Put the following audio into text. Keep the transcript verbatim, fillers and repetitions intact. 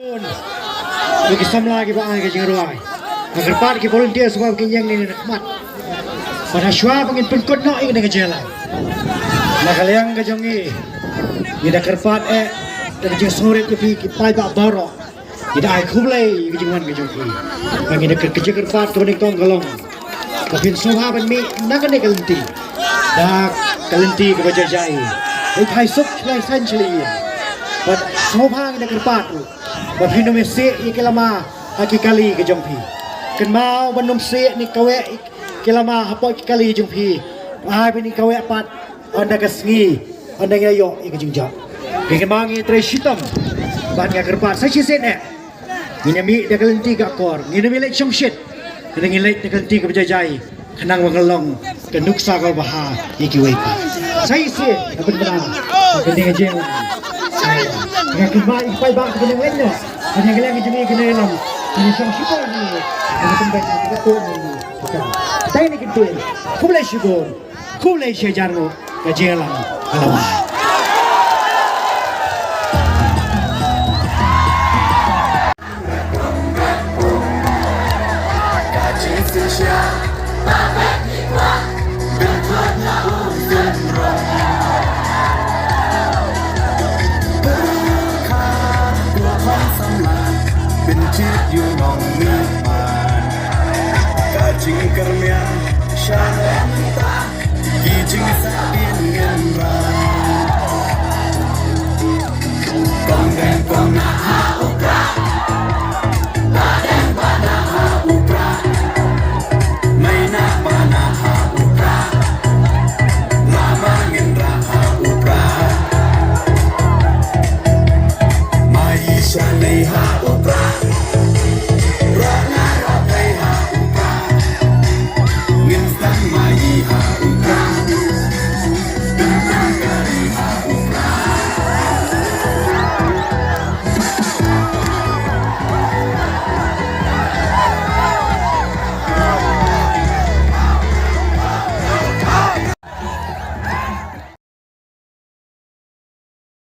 Ïa ki samla kiba ai ka jingrwai. Nga kyrpad ki volunteer shuwa ba kin ïeng ne na khmat. Bad ha shuwa ba ngin pynkut noh ïa kane ka jingïalang, na ka liang ka jong ngi, ngi da kyrpad eh da ka jingsngewrit ïa phi ki paidbah baroh. Ngi da ai khublei ïa ka jingwan ka jong phi. Bad ngi da kyr-, ka jingkyrpad kaba nyngkong ka long ba phin sngewbha ban mih na kane ka lynti da ka lynti kaba jai jai. Dei phai suk shlei saiñ shlei ïing. Bad sngewbha ngi da kyrpad ruh ba phin ym ïasieh ïa ki lama ha ki kali ka jong phi. Kynmaw ban ym sieh ne kaweh ki lama hapoh ki kali jong phi. Ai ba ngin kaweh pat ynda ka sngi, ynda ngi la ïoh ïa ka jingjop. Ngi kynmaw ngi trei shitom bad nga kyrpad sa shisien eh ngin ïa mih da ka lynti ka akor, ngin ym ïaleit shongshit. Ngin leit da ka lynti kaba jai jai. Khnang ba ngan long ka nuksa kaba bha ïa kiwei pat. Sa shisien, ka pynbna ka ding ka jingïalang. Nga kynmaw ïa ki paidbah kiba dang leit noh. Ka ding ka liang ka jong ngi ka dang long. Ngi shong shipor ngi. Ngi pynbeit ngi ka tu ngi. Dei na ki tu. Khublei shibun. Khublei shihajar nguh. Ka jingïalang ka la wan. Ka jingkyrmen sha ngi ta, ki jingsahdien ngin rah. Kong deng kong nah ha u Prah, ba deng ba nah ha u Prah, mei nah ba nah ha u Prah, lama ngin rah ha u Prah, mai sha nei ha u Prah.